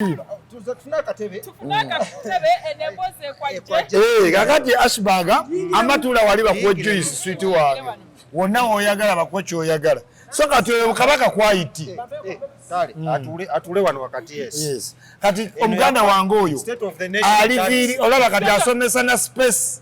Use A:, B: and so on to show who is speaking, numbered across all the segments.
A: Eh, kakati Ashburg amatula wali bakuwa juice sweet wange wonna woyagala bakuwa kyoyagala, so kati oyo kabaka kwayiti.
B: Eh, kale atule wano wakati, yes.
A: Yes, kati omuganda wange oyo aliviiri olaba kati asomesa na space.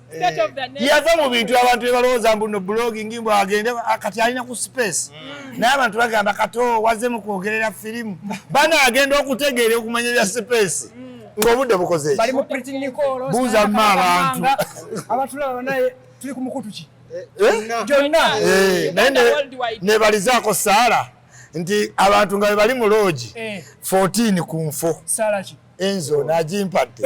A: Yava mu bintu abantu byebalowooza mbu no blogging, mbu agende, kati alina ku space. Naye abantu bagamba kato waze mu kwogerera firimu, bana agenda okutegeera okumanya ebya space ng'obudde bukoze eki.
C: Bali mu Pretty Nicole.
A: Buuza mma abantu.
C: Abatulaba naye tuli ku mukutu ki?
A: Eh?
C: Gyonna.
A: Eh, naye nebalizaako Saala nti abantu nga bwe bali mu loogi 14 ku nfo.
C: Saala ki?
A: Enzo nagimpadde.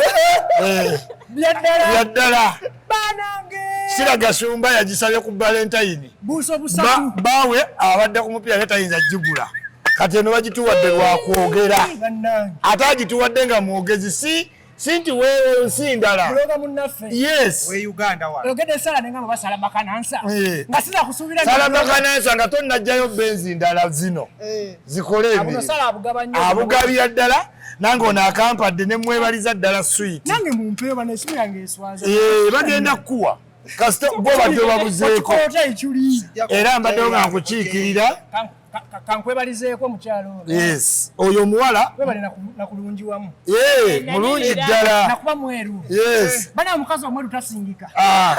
A: Eh,
C: Byaddala.
A: Byaddala.
C: Banange.
A: Siraga Shumba yagisabye ku Valentine.
C: Buuso busatu.
A: Baawe abadde ku mupiira, tayinza gigula. Kati eno bagituwadde lwakwogera.
C: Bannange.
A: Ate agituwadde nga mwogezi, si nti weewe nsi ndala.
C: Buloga munnaffe.
A: Yes.
B: We Uganda wano.
C: Oyogedde Saala nenga basala makanansa. Nga siza kusuubira.
A: Sala makanansa nga tonnajjayo benzi ndala zino zikole
C: Abuno
A: emirimu.
C: Saala abugaba nnyo.
A: Abugabira ddala, nange ono akampadde ne mwebaliza ddala sweet.
C: Nange mumpeeyo bano, esimu yange eswaza.
A: Eh, bagenda kukuwa kasita gwe badde babuzeeko.
C: Okikoota ekyuli.
A: Era mbaddewo nga nkukiikirira.
C: Kankwebalizeeko omukyalo ono.
A: Yes, oyo omuwala.
C: Webale nakulungi wamu.
A: Eh, mulungi ddala.
C: Nakuba mweru.
A: Yes.
C: Bana omukazi omweru tasingika.
A: Ah,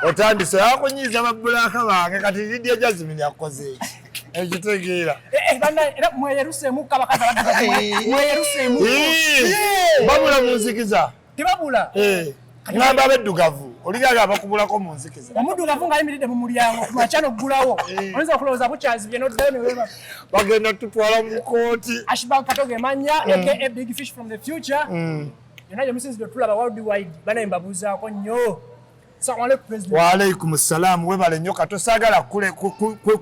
A: otandise akunyiiza babulaka bange. Kati Lydia Jasmine akoze eki ekitegeera?
C: Eh, eh, bana era mweyeruseemu abakazi abaddugavu, mweyeruseemu.
A: Eh, babula mu nzikiza.
C: Tebabula.
A: Eh, ŋŋamba abeddugavu oligaga abakubulako mu nzikiza.
C: Omuddugavu ng'ayimiridde mu mulyango ku makya n'oggulawo, oyinza okulowooza bukyazibye n'oddayo ne weeba.
A: Bagenda tutwala mu kooti.
C: Ashburg Kato gemanya, aka Big Fish from the Future. Yonna gye musinzidde tulaba world wide, banaye mbabuuzaako nnyo. Assalamu alaikum, President.
A: Waalaikum salaamu, webale nnyo Kato, saagala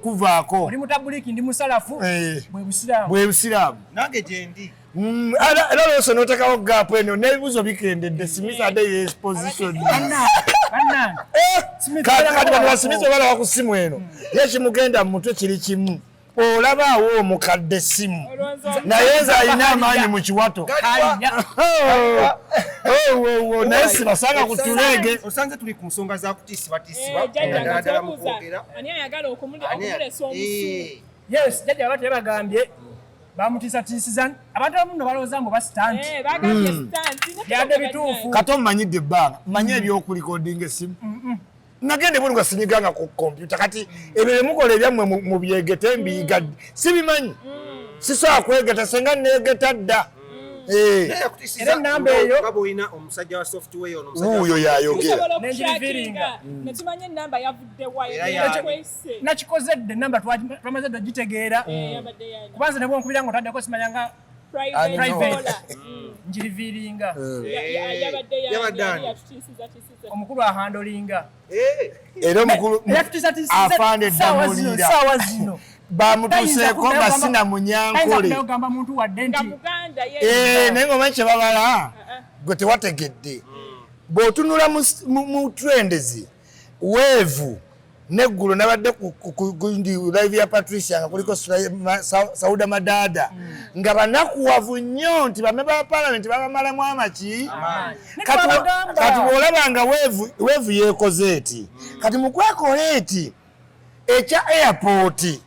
A: kuvaako.
C: Oli mutabuliki, ndi musalafu. Bwe busiraamu.
A: Bwe busiraamu.
B: Nange gyendi.
A: Era lwose n'oteekawo gap eno n'ebibuuzo bikendedde. Smith ade yes position.
C: Bannange, bannange. Smith,
A: Kati bano basimisi balaba ku simu eno, ye kimugenda mu mutwe kiri kimu, olabaawo omukadde simu, naye nze alina amaanyi mu kiwato.
C: Alinya.
A: Oh, oh, oh, naye sibasanga ku tuleege.
B: Osanze tuli ku nsonga za kutiisibwatiisibwa naddala ddala mu kwogera.
D: Ani ayagala okumulesa omusu?
C: Yes, jjajja abatu yabagambye bamutiisatiisiza. Abantu abamu nno balowooza mbu basitanti.
D: Bagambye stunt.
C: Byadde bituufu.
A: Kato mmanyidde ebbanga, mmanyi ebyokulikodinga essimu. Nagenda ebweru nga sinyiganga ku kompyuta. Kati ebyo byemukola ebyammwe mubyegete, mbiyiga ddi? Sibimanyi, sisobola kwegeta, senga neegeta dda. Eh,
B: Naye yakutiisiza.
C: Era ennamba eyo-
B: Nga bw'olina omusajja wa software ono, omusajja wa
A: wuuyo yayogera.
D: Tusobola
C: N'enjiriviringa.
D: okutrackinga netumanya enamba yavudde wa.
B: Era
D: yakwese.
C: Nakikoze dda, enamba twamaze dda gitegeera.
D: Yabadde yani
C: Kubanza ne bwonkubira nga otaddeko simanya nga
D: private
C: Private.
D: caller.
C: Njiriviiringa.
D: Yabadde
B: Yabadde
D: yani
B: ani?
D: yatutiisiza.
C: Omukulu ahandolinga.
A: Era omukulu
C: Eyatutiisatiisiza
A: afande
C: saawa zino.
A: Ddamulira.
C: Saawa zino
A: Bamutuuseeko nga sina munyankole.
C: Tayinza kugamba muntu wadde
D: Nga
C: nti
D: muganda ye.
A: Eh, naye ngaomanyi kyebabala, gwe tewategedde bw'otunula mu trends weevu neggulo nabadde ku live ya Patricia nga kuliko Sauda Madada nga banakuwavu nnyo nti bamemba ba parliament babamalamu amaki.
C: Twabagamba.
A: Kati bw'olaba nga weevu yeekoze eti, kati mu kwekola eti ekya airport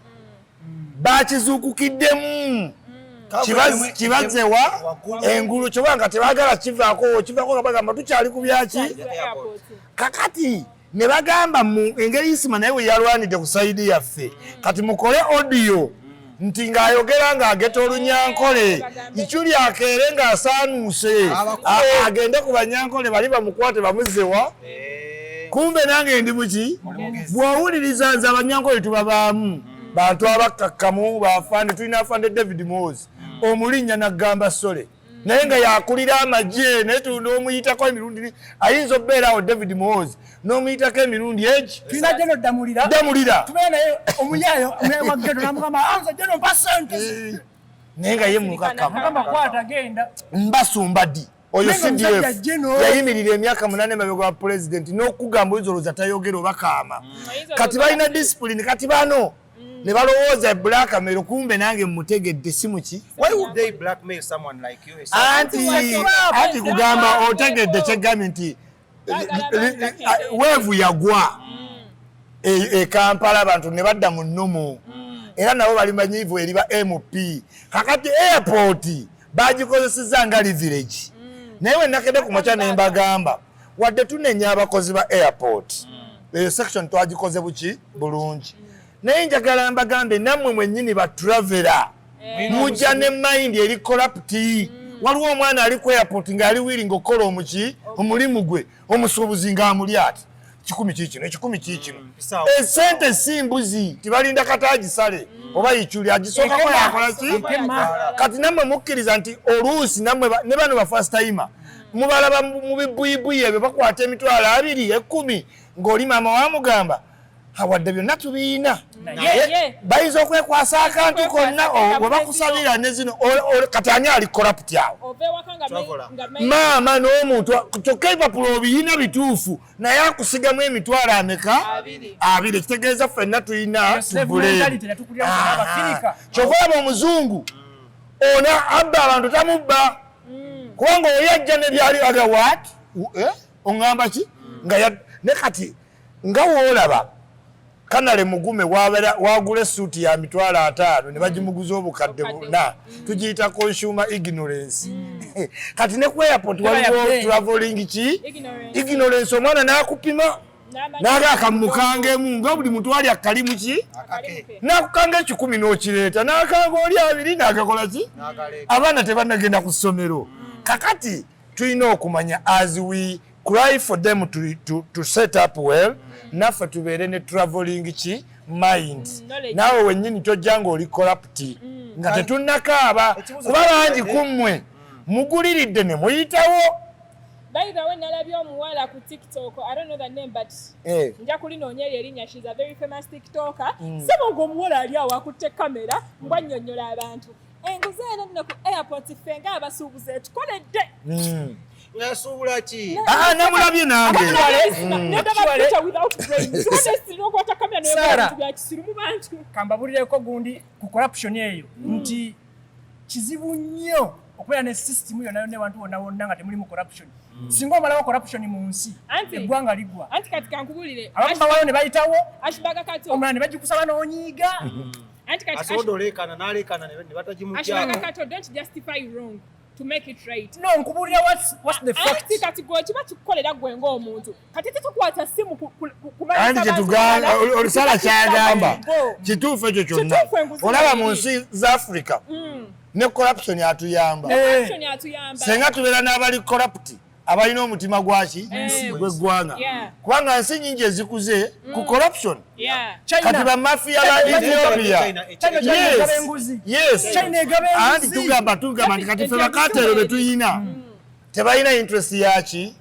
A: bakizuukukiddemu kibazewa engulu kyoba nga tebagala kivaako, kivaako nga bagamba tukyali ku byaki.
D: Airport.
A: Kakati ne bagamba mu engeri Isima naye we yalwanidde ku side yaffe, kati mukole audio nti ng'ayogera ng'ageta olunyankole, Ikyuli akeere ng'asaanuuse, agende ku banyankole bali bamukwate bamuzewa. Kumbe nange ndi muki bw'owuliriza nze abanyankole tubabaamu bantu abakkakkamu bafande. Tulina afande David Mos omulinnya naggamba sole, naye nga yakulira amagye, naye n'omuyitako emirundi ayinza okubeera awo David Mos n'omuyitako emirundi egi.
C: Tulina Geno Ddamulira.
A: Ddamulira.
C: Tubeera naye omuyayo, omuyayo wa ghetto, namugamba anza Geno mpa sente.
A: Naye nga ye mukakkamu.
C: Mugamba kwata genda.
A: Mbasumba ddi oyo?
C: Naye nga omusajja
A: CDF
C: Geno.
A: Yayimirira emyaka 8 emabega wa pulezidenti n'okugamba oyinza olowooza tayogera oba kaama.
D: Oyinza
A: Kati
D: olowooza
A: balina discipline. Kati bano Ne balowooza blackmail, kumbe nange mutegedde si muki.
B: Why would they blackmail someone like you?
A: Anti kugamba otegedde kyegambye nti weevu yagwa e Kampala, abantu ne badda mu nnomo, era nabo bali manyiivu eri ba MP. Kakati airport bagikozesezza nga leverage, naye we nakedde ku makya ne mbagamba, wadde tunenya abakozi ba airport, eyo section twagikoze buki bulungi, naye njagala mbagambe nammwe mwennyini ba traveler mujja ne mind eri corrupt. Waliwo omwana ali ku airport ng'ali willing okukola omuki omulimu gwe, omusuubuzi ng'amuli ati 100 kiikino, 100 kiikino. Esente si mbuzi, tibalinda kata agisale oba ikyuli agisookako yakola ki. Kati nammwe mukkiriza nti oluusi nammwe ne bano ba first timer mubalaba mu bibuyibbuyi ebyo, bakwata 20,000 10 ng'oli maama wamugamba hawadde byonna tubiina, bayinza okwekwasa akantu konna we bakusabira ne zino. Kati ani ali corrupt awo? Maama n'omuntu, kyokka ebipapula obiyina bituufu, naye akusigamu emitwalo ameka? 20. Kitegeeza ffenna tulina tubule. Kyokka olaba omuzungu ono abba abantu tamubba, kubanga oli ajja nebyali aga what oŋŋamba ki nga ne kati nga woolaba Kanale Mugume wagula essuuti ya 50,000 ne bagimuguza obukadde buna, tugiyita consumer ignorance. Kati ne ku airport waliwo traveling ki ignorance, omwana n'akupima n'aga akamukangemu nga buli muntu ali akalimu ki n'akukanga 10 n'okireeta n'akanga oli 20 n'agakola ki, abaana tebannagenda ku ssomero. Kakati tulina okumanya as we cry for them to set up well, naffe tubeere ne traveling ki mind. Naawe wennyini tojja ng'oli corrupt nga tetunnakaaba, kuba bangi ku mmwe muguliridde ne muyitawo.
D: By the way, nalabye omuwala ku TikTok, I don't know the name, but nja kulinoonya eryo erinnya, she's a very famous TikToker. Sebo ng'omuwala ali awo akutte kamera ng'annyonnyola abantu enguzi eno nno ku airport ffe ng'abasuubuzi etukoledde.
B: Ngasuubula ki?
A: Namulabye nange.
C: Kambabulireko gundi ku corruption eyo nti kizibu nnyo okubeera ne system yonna yonna ewantu wonna wonna nga temulimu corruption. Singa omalawo corruption mu nsi, eggwanga liggwa.
D: Anti kati kankubulire,
C: abamu bawayo ne bayitawo,
D: Ashbaga Kato
C: omulala ne bagikusaba n'onyiiga.
D: Anti kati
B: asobola oleekaana n'aleekaana ne batagimuggyako.
D: Ashbaga Kato, don't justify wrong to make it right.
C: No, nkubulira what's the fact.
D: Anti kati gwe kiba kikukolera gwe ng'omuntu, kati tetukwata simu
A: Anti kyetugamba olusala kyagamba kituufu ekyo kyonna. Olaba mu nsi za Africa ne corruption atuyamba. Senga tubeera n'abali corrupt abalina omutima gwaki gw'eggwanga, kubanga nsi nyingi ezikuze ku corruption. Kati bamafia ba Ethiopia, yes, anti tugamba nti kati ffe bakatero be tuyina tebalina interest yaki.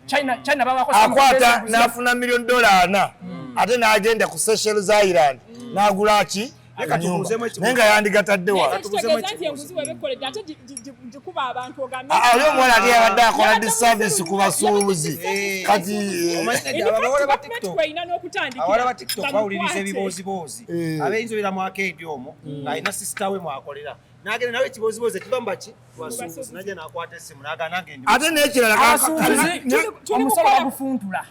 A: Akwata n'afuna $1 million ate n'agenda ku Seychelles Island n'agula ki naye nga yandigatadde wa. Oli omuwala ate yabadde akola disservice ku basuubuzi. Kati
B: abawala ba TikTok bawuliriza ebibooziboozi, abayinza obeera mu arcade omwo ng'alina sisita we mwakolera n'agenda nawe ekibooziboozi ekiva mu baki basuubuzi najja n'akwata essimu n'agamba nange ndi.
A: Ate n'ekirala
C: omusolo bagufuntula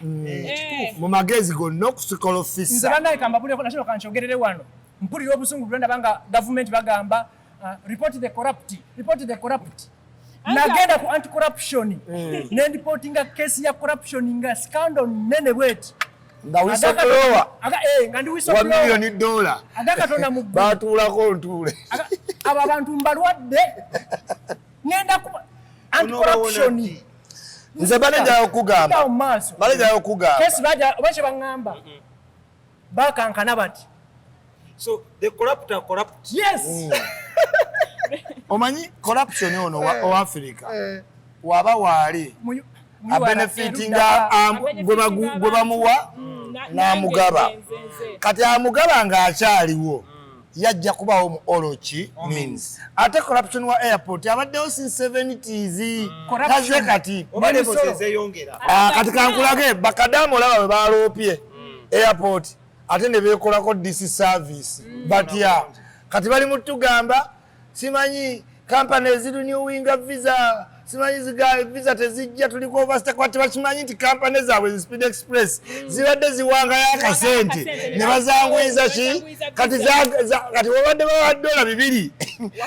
A: mu magezi gonna okusikolofisa.
C: Nze bannange kambabulireko nakino kankyogerere wano, mpulira obusungu bwe ndaba nga gavumenti bagamba report the corrupt, report the corrupt. Nagenda ku anti corruption ne reportinga case ya corruption nga scandal nene bweti
A: nga whistleblower
C: nga ndi whistleblower
A: $1 million
C: agakatonda mu
A: batuulako ntuule.
C: Abo abantu mbalwadde ngenda ku anti corruption.
A: Nze balejayo okugamba
C: case baja oba kye baŋŋamba bakankana bati.
B: So the corrupt are corrupt.
C: Yes.
A: Omanyi corruption ono wa Africa waba waali abenefitinga gwe bamuwa n'amugaba. Kati amugaba ng'akyaliwo yajja kubawo mu oloki means. Ate corruption wa airport abaddewo since 70s. Kaze kati kati kankulage bakadamu olaba bwe baloopye airport. Ate ne beekolako disservice. Batya kati bali mutugamba simanyi kampani ezirenewinga visa, simanyi ziga visa tezijja, tuliko overstay. Kwati bakimanyi nti kampani zaabwe zi Speed Express zibadde ziwangayo akasente ne bazanguyiza ki kati kati wabadde bawa $2,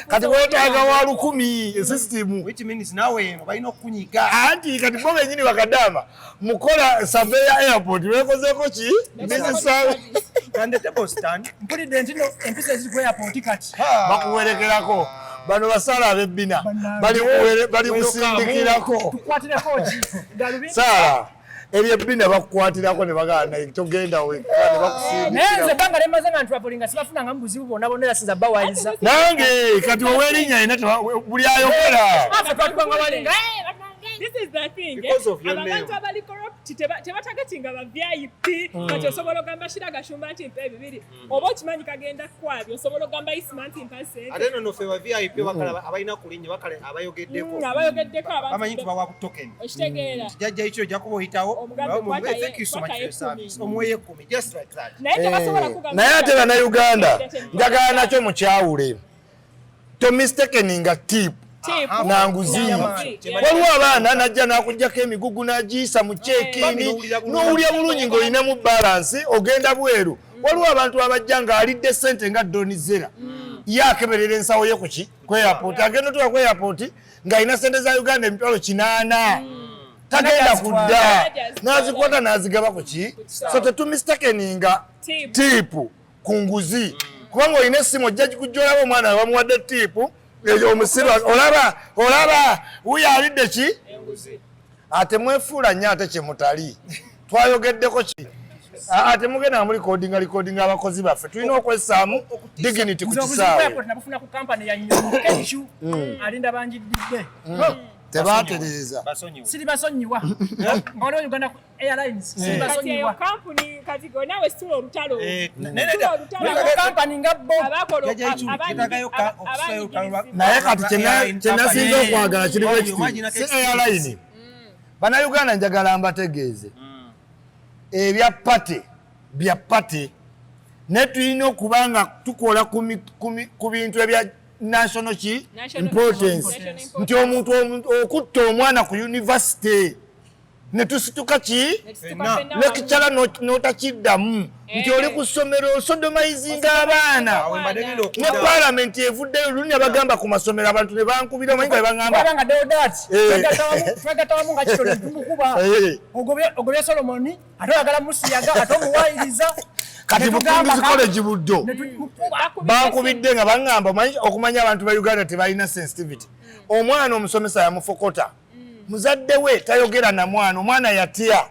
A: kati weetaaga wa 1000 system.
B: Which means nawe eno balina okunyiga.
A: Anti kati bo bennyini bakadama mukola survey ya airport beekozeeko ki business service.
B: And the table stand.
C: Mpulidde nti no empisa eziri ku airport kati
A: bakuwerekerako bano basala ab'ebbina bali kusindikirako.
C: Tukwatireko ki? Galubindi.
A: Saala eryo ebbina bakukwatirako ne bagamba togenda wekka ne
C: Naye nze
A: bakusindikira.
C: ebbanga lye mmaze nga ntravelinga sibafunangamu buzibu bwonna bwonna, era sinza bawayiriza.
A: Nange kati ow'erinnya yena buli ayogera.
C: Affe twatuganga balinga.
D: This is the thing.
B: Because of your
D: Abo
B: name.
D: abantu abali corrupt tebatagetinga ba VIP. Kati osobola ogamba Shira Gashumba nti mpa ebibiri, oba okimanyi kagenda kwabyo, osobola ogamba Isma nti mpa sente.
B: Ate nno ffe ba VIP bakala abalina kulinnya bakala abayogeddeko.
D: Abayogeddeko abantu
B: bamanyi nti bawa token.
D: Okitegeera.
B: Jjajja ekyo ojja kuba oyitawo.
D: Omugambe
B: Thank you so much for your service.
D: kwatayo
B: Omuweyo 10 just like that.
D: Naye tebasobola kugamba.
A: Naye ate bannayuganda njagala nakyo mukyawule, tomistakeninga tip
D: Tip.
A: nanguzi.
D: Nanguzi.
A: Waliwo abaana najja n'akugjako emigugu n'agiyisa mu check-in, n'owulya bulungi ng'olinamu balance, ogenda bweru. Waliwo abantu abajja ng'alidde ssente nga Donizera, ye akeberera ensawo ye kuki ku airport, agenda otuuka ku airport ng'alina ssente za Uganda 800,000, tagenda kudda, n'azikwata n'azigaba ku ki. So tetumistakeninga
D: Tip.
A: tip ku nguzi, kubanga olina essimu ojja kujja olaba omwana bamuwadde tip eyo omusiru olaba olaba wuyo alidde ki, ate mwefuula nnyo ate kyemutali twayogeddeko ki. Ate mugenda nga mulikodinga likodinga abakozi baffe, tulina okwessaamu dignity ku
C: Nze obuzibu ku
A: kisaawe.
C: airport nabufuna ku kampani ya Nnyonyi Kechu alinda bangiddidde.
A: Tebatereeza.
B: Basonyiwe.
C: Siribasonyiwa. Nga waliwo Uganda Airlines,
D: Kati eyo
C: siribasonyiwa.
D: kampuni kati gwe naawe situla olutalo.
B: Eh,
D: Situla olutalo.
C: Waliwo kampani nga bo.
D: Abakola
B: Jjajja Ichuli, kyetaagayo okusaayo olutalo lwa-
A: Naye kati kyenasinza okwagala kiri
B: Imagine
A: bwekiti,
B: ake
A: si
B: experience.
A: airline. Bannayuganda njagala mbategeeze ebya party bya party, naye tulina okuba nga tukola ku bintu ebya national ki
D: National
A: importance,
D: importance.
A: nti omuntu okutta omwana ku university ne tusituka ki lecturer n'otakiddamu nti oli ku ssomero osodomizinga abaana.
B: Awo mbadde ngenda
A: Ne
B: okudda.
A: paalamenti evuddeyo lunya bagamba ku masomero abantu ne bankubira omanyi nga bebangamba
C: Wabanga Deodat,
A: Eh.
C: twegatta wamu nga kitole tumukuba.
A: Eh.
C: Ogobye Solomoni, ate oyagala musiyaga, ate omuwayiriza.
A: Kati
C: Ne tugamba
A: Bukumbizi College Buddo
C: ne tumukuba.
A: bankubidde nga baŋŋamba omanyi okumanya abantu ba Uganda tebalina sensitivity. Omwana omusomesa yamufokota, muzadde we tayogera na mwana, omwana yatya.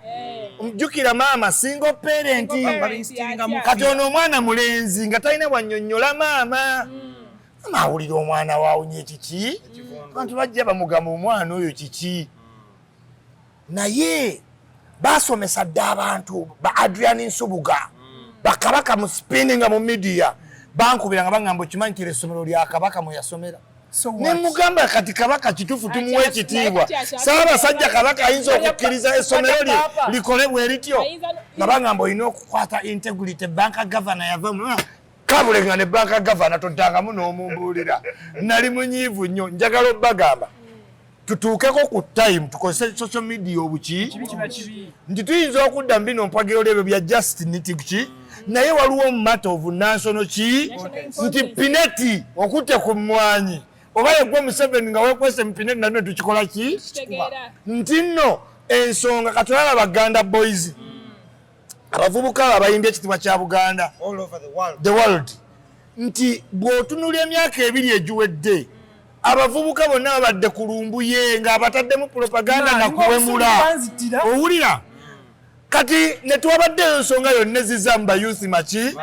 A: Jjukira maama single parent. Kati ono omwana mulenzi nga talina bwannyonnyola maama, maama awulira omwana waawunye kiki, abantu bajja bamugamba omwana oyo kiki. Naye basomesa dde abantu ba Adrian Nsubuga bakabaka mu spinninga mu media bankubira nga baŋŋamba okimanyi nti essomero lya kabaka mwe yasomera.
C: So what?
A: Ne mugamba kati kabaka kituufu tumuwa ekitiibwa,
D: Kati akyali-
A: Ssaabasajja kabaka ayinza okukkiriza essomero lye
C: Papa.
A: likole bwe lityo?
D: Ayinza
A: Nga bagamba olina okukwata integrity, banka governor yava kabulenga ne banka governor toddangamu n'omumbuulira. Nali munyiivu nnyo, njagala obbagamba tutuukeko ku time tukozese social media obuki
C: Kibi kiba kibi.
A: nti tuyinza okudda mu bino mpagiro ebyo bya just niti ki, naye waliwo matter of national ki nti Pinetti okutte ku mmwanyi oba yegwe Museveni nga wekwese mu Pinetti nalino tukikola ki nti nno ensonga katulaba Baganda boys abavubuka abo abayimbye ekitiibwa kya Buganda
B: All over the world.
A: The world, nti bw'otunula emyaka 2 egiwedde abavubuka bonna babadde ku lumbuye ng'abataddemu propaganda nakuwemula.
C: Banzitira.
A: Owulira kati ne twabaddeyo ensonga yonna eziza mu bayouth maki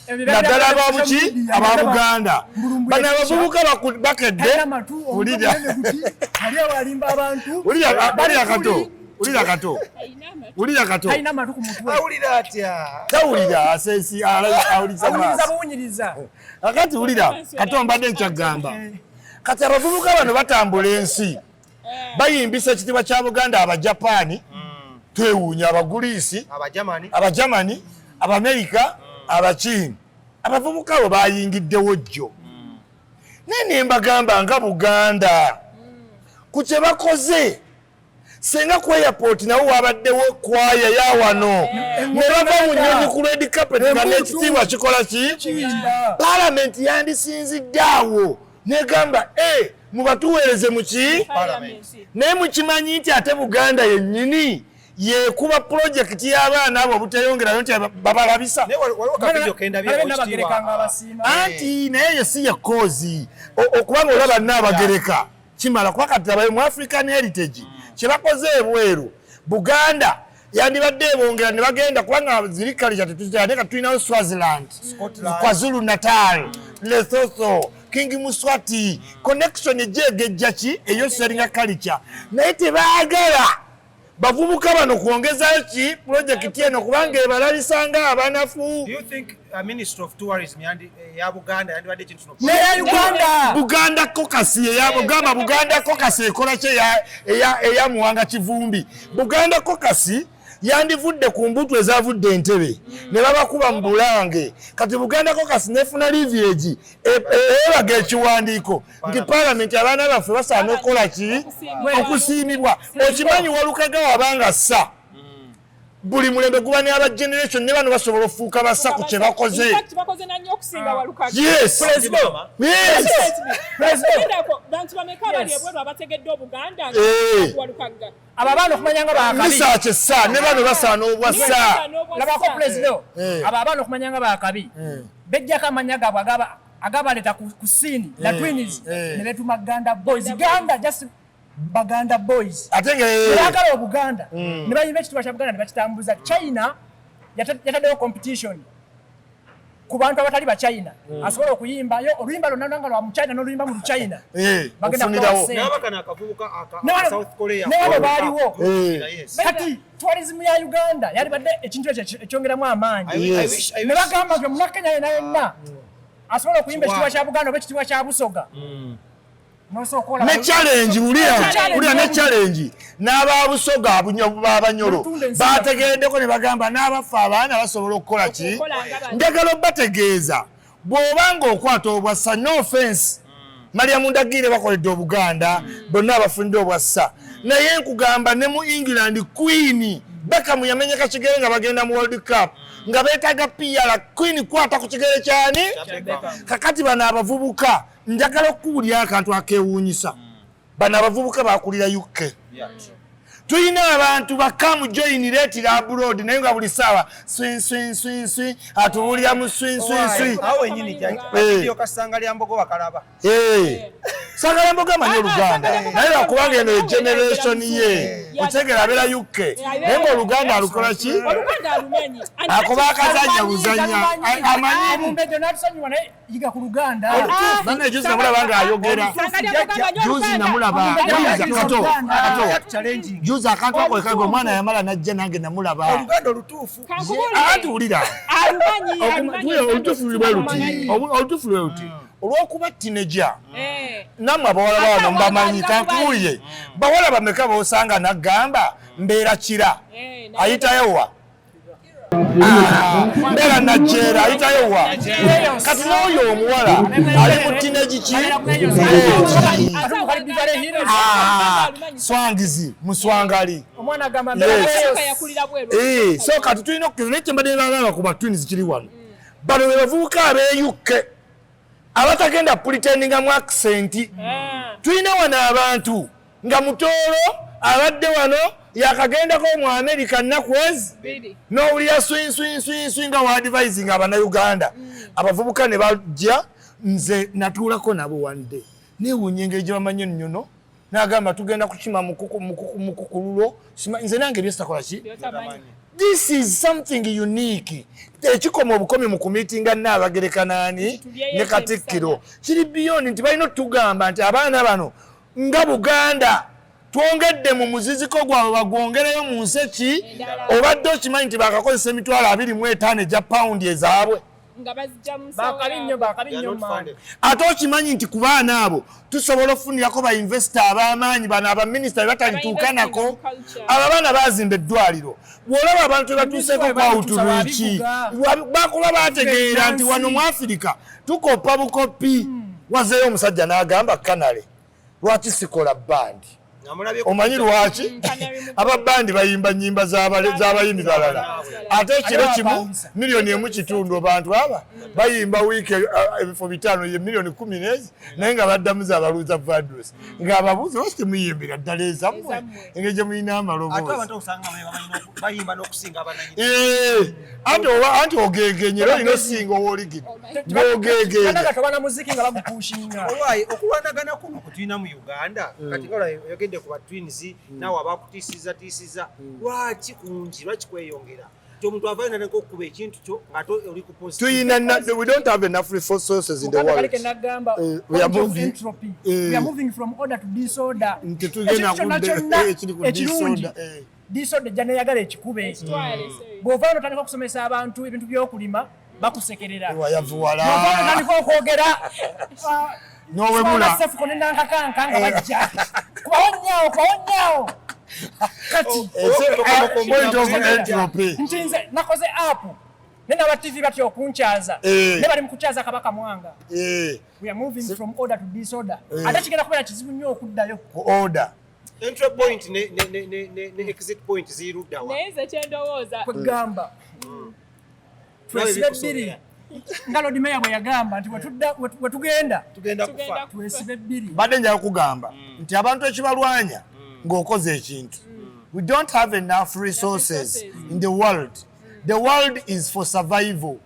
A: naddala ababuki aba Buganda bano abavubuka bakedde.
C: Talina amatu, omutwe
A: Wulira.
C: munene guti, ali awo alimba abantu.
A: Wulira, wulira kato, wulira kato, wulira kato.
C: Talina amatu ku mutwe.
B: Awulira atya?
A: Tawulira asensi awuliza
C: Awuliriza
A: maaso.
C: buwunyiriza.
A: Akati wulira kato, mbadde nkyagamba kati abavubuka bano batambula ensi bayimbisa ekitiibwa kya Buganda, Abajapaani twewuunya, Abaguliisi,
B: Abajamani,
A: Abajamani, Abamerika. Abaki abavubuka abo bayingiddewo jjo, naye ne mbagamba nga Buganda ku kye bakoze, senga ku airport nawo wabaddewo kwaya ya wano ne bava mu nnyonyi ku red carpet nga n'ekitiibwa kikola ki? Paalamenti yandisinzidde awo negamba, e mubatuweereze muki. Naye mukimanyi nti ate Buganda yennyini yekuba pulojekiti y'abaana abo obuteyongerayo nti babalabisa. Anti naye ye si ye cause, okubanga olaba Nnaabagereka kimala, kuba kati abayo mu African heritage kyebakoze ebweru, Buganda yandibadde ebongera ne bagenda, kubanga ziri culture tetuzitera. Kati tulinawo Swaziland, KwaZulu Natal, Lesotho, King Muswati connection ejegejja ki eyo seringa culture, naye tebaagala bavubuka bano kwongezayo ki pulojekiti eno, kubanga ebalabisa nga abanafu.
C: Neya Uganda.
A: Buganda Caucus, eyabugamba Buganda Caucus ekola ki eya Muwanga Kivumbi? Buganda Caucus yandivudde ku mbuto ezavudde Entebe ne babakuba mu Bulange. Kati Buganda Caucus nefuna leverage, eraga ekiwandiiko nti Paalamenti, abaana baffe basaana okukola ki? Okusiimibwa. Okimanyi Walukaga wabanga ssa buli mulembe guba ne aba generation, ne bano basobola okufuuka basa ku kye bakoze. Yes.
D: Bantu bameka abali ebweru abategedde Obuganda?
C: Abo abaana okumanya nga bakabi.
A: Misa kyessa ne bano basaana obwassa.
C: Labako Pulezidenti, abo abaana okumanya nga bakabi, bejjako amanya gaabwe agabaleeta ku scene, the Twins, ne betuma Ganda Boys. Ganda, just Baganda Boys.
A: Ate nga
C: bagala Obuganda ne bayimba ekitiibwa kya Buganda ne bakitambuza. China yataddewo competition ku bantu abatali ba China asobola okuyimba yo oluyimba lwonna nga lwa mu China n'oluyimba mu Luchina, bagenda
A: ofunirawo.
C: Kubawa ssente.
B: N'abakano akavubuka aka
C: Ne
B: aka South Korea.
C: Ne wano baaliwo.
B: Yes.
C: Kati tourism ya Uganda yalibadde ekintu ekyo ekyongeramu amaanyi.
B: I wish, I
C: Ne
B: wish.
C: bagamba nti Omunakenya yena yenna asobola okuyimba ekitiibwa kya Buganda oba ekitiibwa kya Busoga, nosooka olaba.
A: Ne challenge wulira.
C: Challenge.
A: Wulira, ne challenge n'ababusoga abanyolo
C: Olutunda ensi.
A: bategereddeko ne bagamba n'abaffe abaana basobola okukola ki?
D: Okukola nga bano.
A: Njagala obategeeza, bw'oba ng'okwata obwassa, no offense, Mariamu Ndagire bakoledde Obuganda, bonna abafunidde obwassa, naye nkugamba ne mu England, Queen Beckham yamenyeka kigere nga bagenda mu World Cup nga beetaaga PR. Queen kwata ku kigere kyani? Kakati bano abavubuka, njagala okukuwulira akantu akewuunyisa. Bano abavubuka bakulira UK. Tulina abantu bakamu join leetira abroad, naye nga buli ssaawa swi swi swi swi, atubuulira mu swi swi swi.
B: Awo wenyini jjajja. Video kasanga lya mbogo wakalaba.
A: Sagala mboga amanyi Oluganda, naye lwakubanga eno ye generation ye, otegeera, abeera UK, naye nga Oluganda alukola ki?
D: Oluganda alumanyi.
A: Akuba akazanya buzanya amanyi.
C: Omumbejjo n'atusonyiwa, naye yiga ku Luganda.
A: Banne juzi namulaba ng'ayogera, juzi namulaba. Juzi kato kato.
B: Challenging.
A: Juzi akantu ako ekaga omwana yamala najja nange namulaba.
B: Oluganda olutuufu.
A: Anti wulira.
D: Alumanyi.
A: Olutuufu lwe luti, olutuufu lwe luti, olw'okuba teenager, nammwe abawala bawano mbamanyi, kankubuulire, bawala bameka b'osanga naggamba mbeera Kira, ayitayo wa? Ah, mbeera Najjeera, ayitayo wa? Kati n'oyo omuwala ali mu teenage ki? Ah, swangizi muswangali.
C: Omwana agamba
A: Yes.
D: Yakulira bweru.
A: Eh, so kati tulina okukkiriza, naye kyembadde nalaba ku batwins kiri wano, bano be bavubuka ab'e UK abatagenda pretendinga mu accent. Tulina wano abantu nga Mutooro abadde wano yakagendako mu America nnaku ezi,
D: Biri.
A: n'owulira swin swin swin swin nga waadvising Abannayuganda. Abavubuka ne bajja, nze natuulako nabo wande, newuunya engeri gye bamanyi ennyono, n'agamba tugenda kukima mukukululo. Nze nange byesitakola ki?
D: Byotamanyi.
A: This is something unique, ekikoma obukomi mu kumiitinga Nnaabagereka naani ne Katikkiro, kiri beyond nti balina otugamba nti abaana bano nga Buganda twongedde mu muziziko gwabwe, bagwongereyo mu nsi ki?
D: Endala.
A: Obadde okimanyi nti bakakozesa 25,000 egya pawundi ezaabwe?
D: Nga bazijja mu nsawo
C: Bakabi nnyo,
D: yaabwe.
C: bakabi
B: They are
C: nnyo
B: not
C: man.
B: funded.
A: Ate okimanyi nti ku baana abo tusobola okufunirako ba investor ab'amaanyi, bano abaminisita be batalituukanako.
D: Aba investing in culture.
A: Abo abaana bazimba eddwaliro, bw'olaba abantu be batuuseeko ku outreach,
C: Babivuga.
A: bakuba bategeera nti wano mu Afirika tukoppa bukopi. Wazeeyo omusajja n'agamba, "Kanale, lwaki sikola bandi?"
B: Namulabye ku
A: Omanyi lwaki?
D: Canary mu-
A: Ababandi bayimba nyimba z'abayimbi balala, ate ekiro
C: Ate
A: kimu
C: bapangisa.
A: 1.5 miliyoni. Abantu aba bayimba wiiki ebifo 500, ye miliyoni 10 nezi, naye nga baddamu zabaluuza Vandross, ng'ababuuza, "Lwaki temuyimbira ddala ezammwe?"
D: Ezammwe.
A: Engeri gye mulina
B: Ate
A: amaloboozi.
B: abantu osanga bayimba n'okusinga abananyini.
A: Eh, anti oba anti ogegenye era olina osinga owooligino ng'ogegenya.
C: Kanaga tobana muziki nga bagupushinga.
B: Olwayi okulwanagana kuno kwe tulina mu Uganda kati, nga olwayi oyogedde ku ba twins, naawe abakutiisiza tiisiza, lwaki kungi, lwaki kweyongera nti omuntu avaayo natandika okukuba ekintu kyo ng'ate oli ku positive?
A: Tuyina we don't have enough resources in the
C: Mukama
A: world.
C: kaleke nagamba,
A: We are
C: point of
A: moving.
C: entropy. We are moving from order to disorder.
A: Nti tugenda
C: Ekintu kyonna kyonna
A: ekiri ku
C: ekirungi,
A: disorder, eh.
C: disorder ejja neyagala ekikube.
D: Ekitwale, sorry.
C: Bw'ovaayo notandika okusomesa abantu ebintu by'okulima, bakusekerera.
A: Wayavuwala.
C: Bw'ovaayo notandika okwogera
A: N'owemula.
C: Sefuko ne nankakanka nga bajja kubawo nnyawo, kubawo nnyawo kati.
A: Point of entropy.
C: Nti nze nakoze app ne naba TV batya okunkyaza, ne bali mu kukyaza Kabaka Mwanga. We are moving from order to disorder. Ate kigenda kubeera kizibu nnyo okuddayo.
A: Ku order.
B: Entry point ne exit point ziruddawa?
D: Naye nze kyendowooza,
C: Kwegamba twesibe bbiri, nga Lord Mayor bwe yagamba nti wetugenda
B: Tugenda
D: Tugenda
B: kufa.
D: kufa.
C: Twesibe bbiri.
A: Mbadde njala kugamba nti abantu ekibalwanya ng'okoze ekintu, we don't have enough resources
D: resources.
A: in the world. The world is for survival,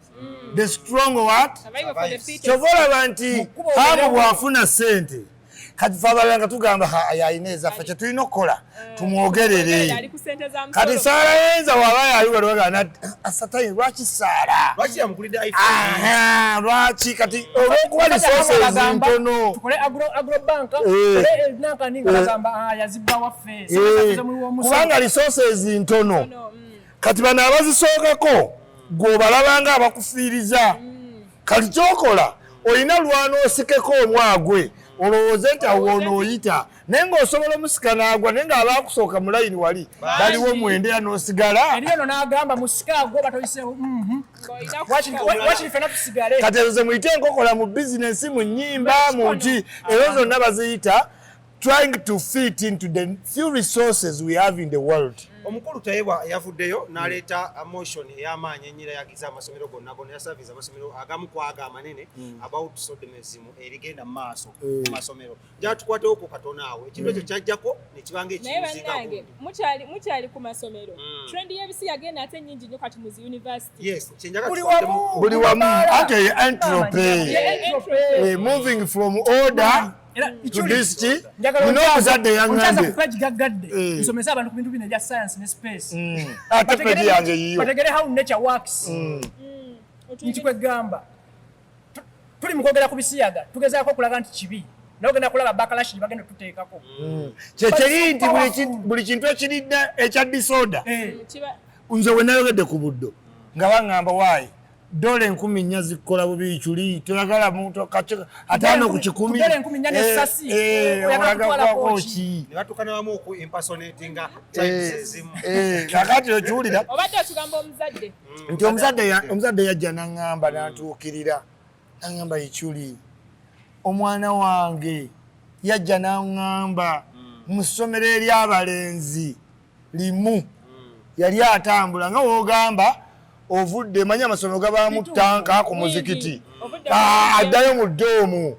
A: the strong what?
D: Survival for the fittest.
A: Kyova olaba nti
C: Mu kkubo
A: Hamu
C: obeerewo.
A: bw'afuna ssente, kati fe abalala nga tugamba, "Ha, ayina ezaffe, kyetulina okukola tumwogerere."
D: Ali ku ssente za
A: Kati
D: musolo.
A: Saala yenza waba yaliwalwaga asatayi, lwaki Saala?
B: Lwaki yamugulidde iPhone?
A: Aha, lwaki kati olw'okuba resources
C: Bagamba,
A: ntono.
C: Tukole agrobank,
A: Eh.
C: tukole nankani, nga bagamba, "Ah, yazibba waffe." Sente muwi w'omusolo.
A: Kubanga resources ntono.
D: No,
A: Kati bano abazisookako gweobalabanga abakufiiriza. Kati kyokola olina lwana osikeko omwagwe, olowooze nti awo onooyita, naye ng'osobola omusika n'agwa, naye ng'abaakusooka mu layini wali baliwo mwenda era n'osigala.
C: Eri ono n'agamba musika gwo batoyiseewo.
D: Ng'olina
C: Wakiri ffenna tusigale.
A: Kati ezo ze muyite enkokola mu bizinensi, mu nnyimba, mu nki, ezo zonna baziyita trying to fit into the few resources we have in the world.
B: Omukulu Tayebwa yavuddeyo n'aleeta motion ey'amaanyi ennyira yagiza amasomero gonna gonna, yasaviza amasomero agamu ku ago amanene about sodomism erigenda mu maaso mu masomero. Njala ku katono awo, ekintu ekyo kyajjako ne kibanga
D: Naye
B: ekiruzinga
D: bannange,
B: gundi.
D: mukyali ku masomero. Trend y'ebisiyaga eno ate nnyingi nnyo kati mu zi university.
B: Yes, kyenjaga
C: Buli
B: tukwatemu.
C: wamu.
A: Buli wamu, anti eyo entropy.
C: Ye entropy.
A: Moving from order
C: Era
A: to
C: Ichuli,
A: this ki
C: njagala
A: nina omuzadde
C: onkyaza
A: yaŋŋambye
C: ku page gaggadde, nsomese abantu ku bintu bino ebya science ne space.
A: Ate page yange yiyo.
C: Bategere how nature works. Nti kwegamba tuli mu kwogera ku bisiyaga, tugezaako okulaga nti kibi, naye ogenda kulaba backlash gye bagenda tuteekako.
A: Kyekiri nti
C: Powerful.
A: buli kintu ekiridda ekya disorder.
D: Kiba
A: Nze we nayogedde ku Buddo nga baŋŋamba, "Waayi, $4,000 zikukola bubi, Ikyuli, toyagala muntu 50 ku 100."
C: Ku dola 4,000 n'essasi, oyagala kutwala
A: Oyagala
C: ki?
A: ki?
B: Ne batuuka ne bamu oku impersonatinga types ezimu.
A: Kakati okiwulira
D: Obadde otugamba omuzadde.
A: Nti omuzadde yajja naŋŋamba, nantuukirira naŋŋamba, "Ikyuli, omwana wange yajja naŋŋamba mu ssomero ery'abalenzi limu yali atambula nga woogamba ovudde, manyi amasomero gabaamu tanka ku muzikiti."
D: Ovudde
A: Ah, addayo mu dorm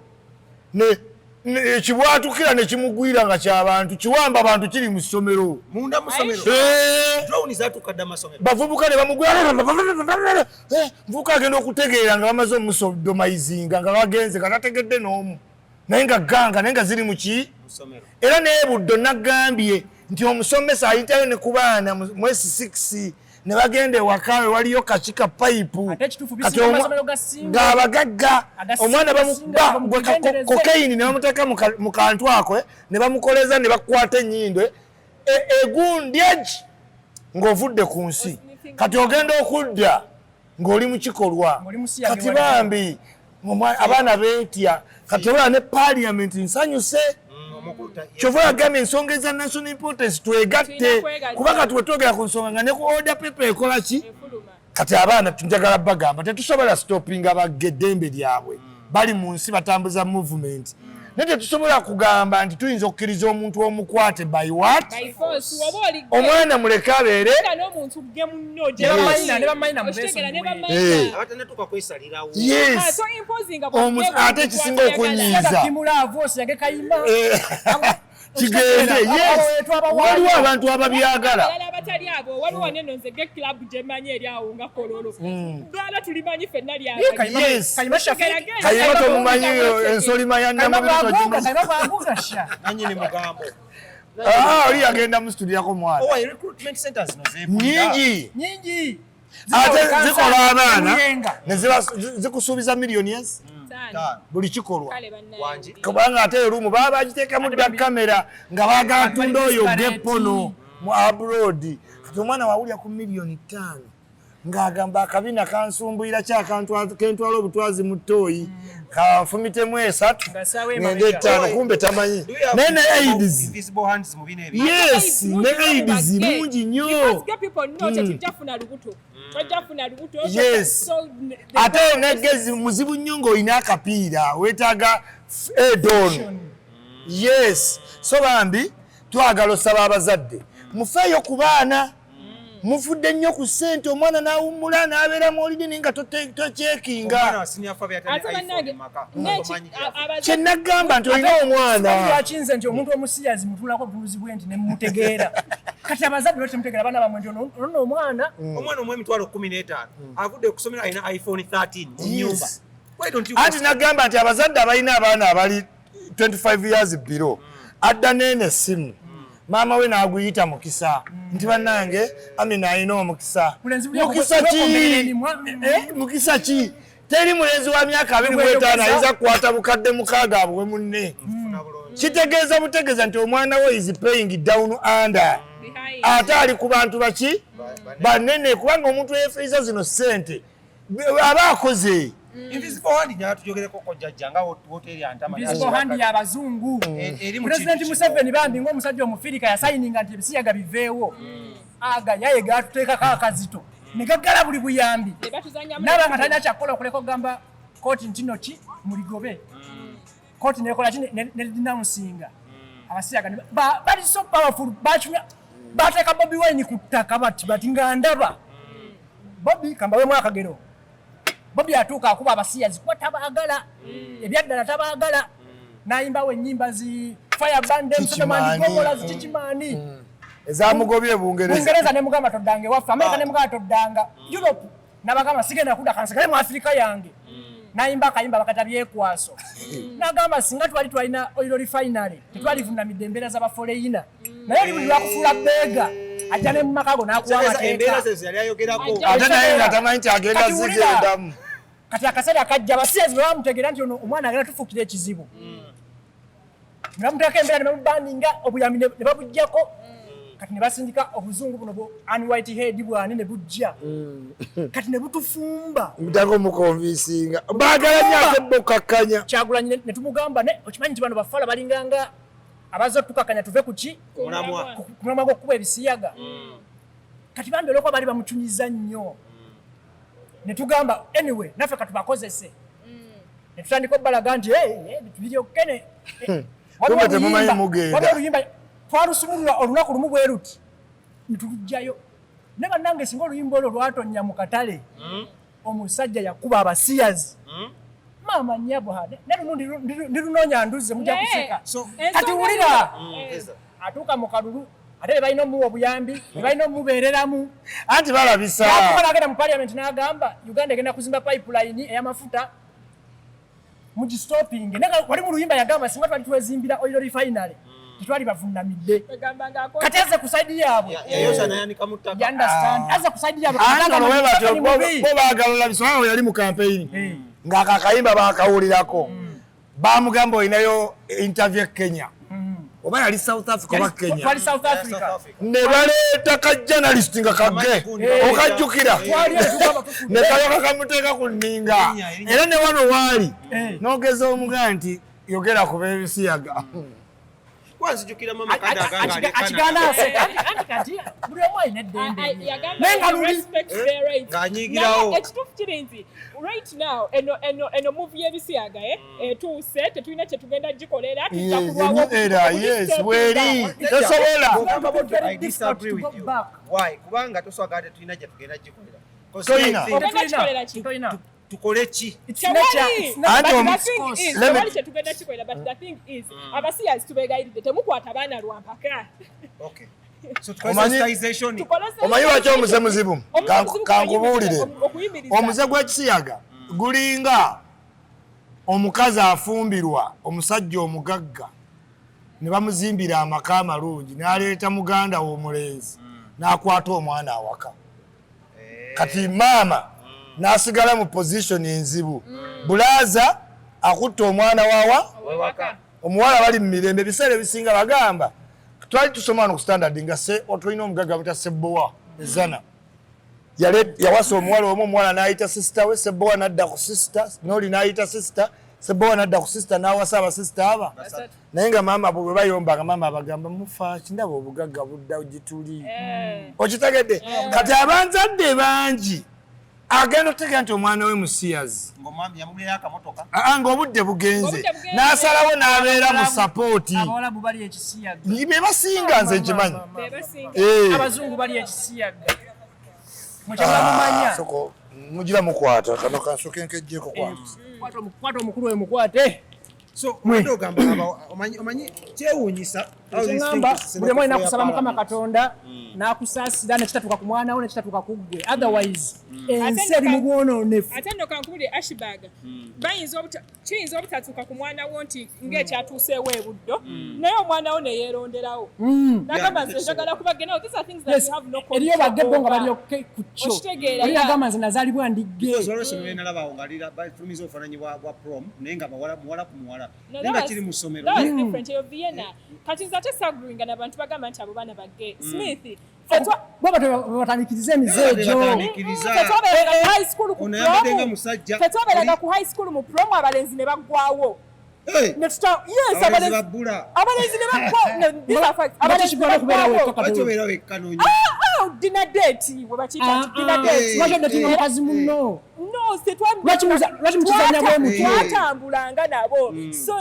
A: ekibwatukira ne kimugwira nga kyabantu kiwamba abantu kiri mu ssomero.
B: Munda mu ssomero?
A: Eh.
B: Drone zatuuka dda amasomero.
A: Bavubuka ne bamugwira. Muvubuka agenda okutegeera nga bamaze omusodomayizinga, nga bagenze nga tategedde n'omu, naye nga ganga, naye nga ziri mu ki?
B: Mu ssomero.
A: Era naye Buddo nagambye nti omusomesa ayitayo ne ku baana mu S6 ne bagenda ewaka we waliyo kakika payipu.
C: Ate ekituufu
A: Kati
C: bisinga amasomero ga single.
A: G'abagagga.
C: Agasinga
A: Omwana
C: gasinga
A: bamukuba
C: bamugendereze.
A: Cocaine ne bamuteeka mu kantu ako, ne bamukoleza ne bakwata ennyindo, egundi egi ng'ovudde ku nsi. Kati ogenda okudda Ng'oli mu kikolwa.
C: Ng'oli musiyaga
A: Kati
C: ewali.
A: Bambi abaana beetya. Kati olaba ne parliament nsanyuse. Kyova yagambye ensonga eza national importance twegatte.
D: Tulina kwegatta.
A: Kuba kati wetwogera ku nsonga nga ne ku order paper ekola ki?
D: Efuluma.
A: Kati abaana njagala bagamba tetusobola stoppinga bagge eddembe lyabwe. Bali mu nsi batambuza movement. Naye tetusobola kugamba nti tuyinza okukkiriza omuntu omukwate by what?
D: By force, woba oli gay,
A: Omwana muleke abeere.
D: nga n'omuntu gge munno gye
C: Ne
D: bamanyi.
C: bamayina, ne bamayina
D: Okitegeera, ne
C: mubeesonyiwe.
D: bamayina.
B: Abatanatuuka kwesalirawo.
A: Yes.
D: So imposing
A: Ate ekisinga okunyiiza.
C: Siyaga Kimulaavu, osiyage Kayima.
A: Kigende, yes. Waliwo abantu ababyagala.
D: Abalala abatali abo, waliwo neno nze ge club gye mmanyi eri awo nga Kololo. Baala tulimanyi ffenna
C: Ye, Kayima-
A: Yes.
C: Kayima Shafiq.
A: Kayima tomumanyi ensolima ya
C: Kayima
A: Namubiri
C: bwaguuga,
A: togimanyi.
C: Kayima bwaguuga sha.
B: Nanyini mugambo.
A: Ah, oli yagenda mu studio mwana.
B: Owa recruitment centers zino zeepulira.
A: Nyingi.
C: Nyingi.
A: Ate zikola abaana
C: Muyenga.
A: ne zikusuubiza millionaires
B: Ttaano.
A: buli kikolwa.
B: Wangi.
A: Kubanga ate erumu baba bagiteekamu dda kamera nga baagala tunda oyo gepono mu abroad. Kati omwana wawulya ku 5 miliyoni ng'agamba akabina kansumbuyira ki akantu kentwala obutwazi mu ttooyi kanfumitemu 3
C: Nga ssaawa
A: ngende
C: emabega.
A: 5 kumbe tamanyi
B: Do you have
A: naye ne AIDS.
B: invisible hands mu bino ebintu?
A: Yes, ne AIDS mungi nnyo.
D: Because gay people know tetujja kufuna lubuto. Tojja kufuna lubuto.
A: Yes.
D: So,
A: Ate negezi muzibu nnyo ng'olina akapiira weetaaga edon. Yes, so bambi twagala osaba abazadde mufeeyo ku baana. Mufudde nnyo ku ssente, omwana n'awummula n'abeera mu olidi naye nga tocheckinga.
B: Omwana wa senior four yatane
D: Ate
B: iPhone
D: bannange,
B: mu maka. Tomanyi gy'ava.
A: Kye naggamba nti olina omwana
C: Lwaki nze nti omuntu omusiyazi mutulako obutunuzi bwe nti ne mutegeera? Kati abazadde lwaki temutegeera abaana bammwe nti ono omwana?
B: Omwana omu 15,000 avudde ku ssomero alina iPhone 13 mu nnyumba. Why don't you
A: Anti nagamba nti abazadde abalina abaana abali 25 years below adda neeno essimu maama we n'aguyita mukisa nti bannange Amina alina omukisa.
C: Mulenzi buli
A: Mukisa ki?
C: okwekomberera emimwa,
A: Eh, mukisa ki? Teri mulenzi wa myaka 25 ayinza kukwata 600,000 abuwe munne.
B: Funa bulungi.
A: Kitegeeza butegeeza nti omwana we is paying down under.
D: Behind.
A: Ate ali ku bantu baki banene, kubanga omuntu eyefiiriza zino ssente aba akoze.
B: Invisible hand njagala tujogereko ko jjajja nga woteri antama.
C: Invisible hand y'abazungu.
B: Eri mu
C: Pulezidenti
B: kintu
C: Museveni bambi ng'omusajja omufirika yasayininga nti ebisiyaga biveewo. Aga yaye gatuteekako akazito ne gaggala buli buyambi.
D: Ne batuzannyamu.
C: Naba nga talina kyakukola okuleka okugamba kooti nti no ki muligobe. Kooti nekola ki? Ne denouncinga abasiyaga. Bali so powerful, bacumya bateeka Bobi Wine ku ttaka bati bati nga ndaba Bobi kambawemu akagero. Bobi atuuka akuba abasiyazi kuba tabaagala, ebyaddala tabaagala, n'ayimbawo ennyimba zi fire band
A: Kikimaani.
C: gomola zikikimaani.
A: Ezamugobye Bungereza.
C: Bungereza nemugamba toddanga ewaffe, Amerika nemugamba toddanga, Europe nabagamba sigenda kudda, kansigale mu Afirika yange. Nayimba akayimba bakata byekwaso, nagamba singa twali twalina oil refinery tetwalivunamidde embeera z'abaforeigner, naye oli buli lwakufuula beega ajja ne mumaka go n'akuwa
B: Kitegeeza embeera
C: amateeka.
B: ze ze yali ayogerako.
D: Ajja-
A: Ate naye nga tamanyi nti agenda
C: Kati wulira.
A: zigendamu.
C: Kati akaseera kajja abasiyazi bwe bamutegeera nti ono omwana agenda tufuukira ekizibu, ne bamuteekako embeera ne bamubaninga obuyambi ne babuggyako. Kati ne basindika obuzungu buno bu Anne Whitehead bwani ne bujja kati ne butufumba.
A: Mutako muconvincinga baagala nnyo ate bokakkanya.
C: Kyagulanyi ne tumugamba ne okimanyi nti bano bafala balinganga abazze otukakanya tuve ku ki?
B: Mulamwa.
C: Ku mulamwa gw'okukuba ebisiyaga. Kati bambi olwokuba baali bamucunyiza nnyo ne tugamba anyway naffe katubakozese ne tutandika obbalaga nti "Hey, hey, biri okene."
A: Kumbe temumanyi mugenda.
C: Waliwo oluyimba twalusumulula olunaku lumu bwe luti ne tuluggyayo ne bannange singa oluyimba olwo lwatonnya mu katale, omusajja yakuba abasiyazi maama nnyabo ha ne lumu ndirunoonya nduze mujja
D: Naye,
C: kuseka.
B: So-
C: Kati wulira,
B: Eza.
C: atuuka mu kalulu ate be balina omuwa obuyambi, be balina omubeereramu.
A: Anti balabisa.
C: N'atuuka n'agenda mu parliament n'agamba Uganda egenda kuzimba pipeline ey'amafuta mugistopinge. Naye nga wali mu luyimba yagamba singa twali twezimbira oil refinery tetwali bavunamidde.
D: Kwegamba ng'akola-
C: Kati aze ku side yaabwe.
B: Yayoza n'ayanika mu ttaka.
C: You understand? Aze ku side yaabwe.
A: Anti olwo bwe batyo
C: Museveni mubi.
A: bo baagala olabisa kubanga yali mu campaign ng'ako akayimba baakawulirako bamugamba olinayo interview e Kenya. Oba yali South Africa oba Kenya.
C: Twali South Africa.
A: Ne baleeta ka journalist nga kagge, okajjukira, ne kalyoka kamuteeka ku nninga, era ne wano waali n'ogeza omugaa nti yogera ku b'ebisiyaga.
B: Wanzijukira mama Kadaga nga ali
C: Akiganda
B: Canada.
C: aseka anti kati buli omu alina eddembe
D: I-
C: lye.
D: Yagamba
C: Naye nga luli
D: respect their rights.
B: Ng'anyiigirawo.
D: Naye ekituufu kiri nti right now eno move y'ebisiyaga etuuse, tetulina kye tugenda gikolera, tujja
A: Yes,
D: kulwawo
A: the new era, yes, weeri tosobola.
B: Bw'ogamba
C: Very
B: bw'otyo, I
C: difficult
B: disagree
C: to
B: with
C: go
B: you.
C: back.
B: Why? Kubanga tosobola gamba tetulina gye tugenda gikolera. 'Cause
A: Toyina.
B: I think
D: Ogenda kikolera ki?
C: Toyina.
B: tukole ki?
C: It's
D: Tewali.
C: nature, it's nature.
A: Anti
D: But
A: omu-
D: the thing is,
A: Let me-
D: tewali kye tugenda kikolera, but the thing is, abasiyazi tubeegayiridde temukwata baana lwa mpaka.
B: Okay. So tukole sensitization.
D: Tukole
A: Omanyi lwaki omuze muzibu?
D: Omuze muzibu
A: Kankubuulire.
D: okuyimiriza.
A: Omuze gw'ekisiyaga gulinga omukazi afumbirwa omusajja omugagga ne bamuzimbira amaka amalungi, n'aleeta muganda we omulenzi n'akwata omwana awaka. Kati maama n'asigala mu position enzibu, bulaaza akutta omwana wawa
B: Wewaka.
A: omuwala bali mu mirembe. Ebiseera ebisinga bagamba twali tusoma wano ku Standard nga tulina omugagga buta Sebbowa ezana yawasa omuwala omu, omuwala n'ayita sister we, Sebbowa n'adda ku sister, n'oli n'ayita sister, Sebbowa n'adda ku sister, n'awasa abasista aba. Naye nga maama bwe bayomba nga maama abagamba mufaaki, ndaba obugagga budda gituli. Okitegedde? Kati abanzadde bangi agenda otegeera nti omwana we musiyazi
B: Ng'omwami yamugulirayo akamotoka.
A: Aa, ng'obudde bugenze,
D: Obudde bugenze.
A: n'asalawo n'abeera mu sapooti.
C: Abawalabu bali ekisiyaga.
A: Be basinga, nze nkimanyi.
D: Be basinga.
C: Abazungu bali ekisiyaga. Mwe mumanya.
A: Soko mugira mukwata kano kansooke nkejjeeko kwata.
C: Kwata omukulu oyo mukwate.
B: So obadde ogamba omanyi kyewuunyisa how these
C: Kyeŋŋamba
B: things
C: buli omu alina kusaba Mukama
B: Parliament.
C: Katonda n'akusaasira nekitatuuka ku mwana wo nekitatuuka ku ggwe, otherwise ensi
D: Ate
C: eri mu bwonoonefu.
D: Ate nno kankubulire, Ashbag, bayinza kiyinza obutatuuka ku mwana wo nti ng'ekyatuuseewo ebuddo, naye omwana wo ne yeeronderawo n'agamba nze njagala kuba gay. These are things that you have no control
C: Eriyo baggebbo nga
D: over.
C: bali okay ku kyo.
D: Okitegeera,
C: Oli
D: yeah.
C: agamba nze nazaalibwa ndi gay.
B: Because waliwo essomero lye nalaba awo nga bafulumiza obufaananyi bwa prom, naye nga bawala muwala ku muwala,
D: No,
B: naye
D: that
B: nga
D: was-
B: kiri mu ssomero.
D: that was different. Eyo Vienna. Kati nze ate saagreeinga n'abantu bagamba nti abo baana ba gay. Smith,
C: Bo batandikiriza emize egyo.
B: Batandikiriza.
D: ffe twabeeranga ku high school ku
B: Ono yambadde nga
D: prom.
B: musajja.
D: Ffe twabeeranga ku high school mu prom, abalenzi ne baggwawo.
B: Hey!
D: Ne yes,
B: Abalenzi
D: abalenzi
B: babbula.
D: Abalenzi ne baggwawo. No, these are facts.
C: Nga
D: Abalenzi ne
C: tekigwana kubeera
D: baggwawo.
C: wekka.
B: Lwaki obeera wekka noonya?
D: Ah, ah, dinner date bwe bakiyita nti dinner date.
C: Lwaki odatinga mukazi munno?
D: No,
C: Lwaki mukizannya bwe mutyo?
D: Twatambulanga nabo. So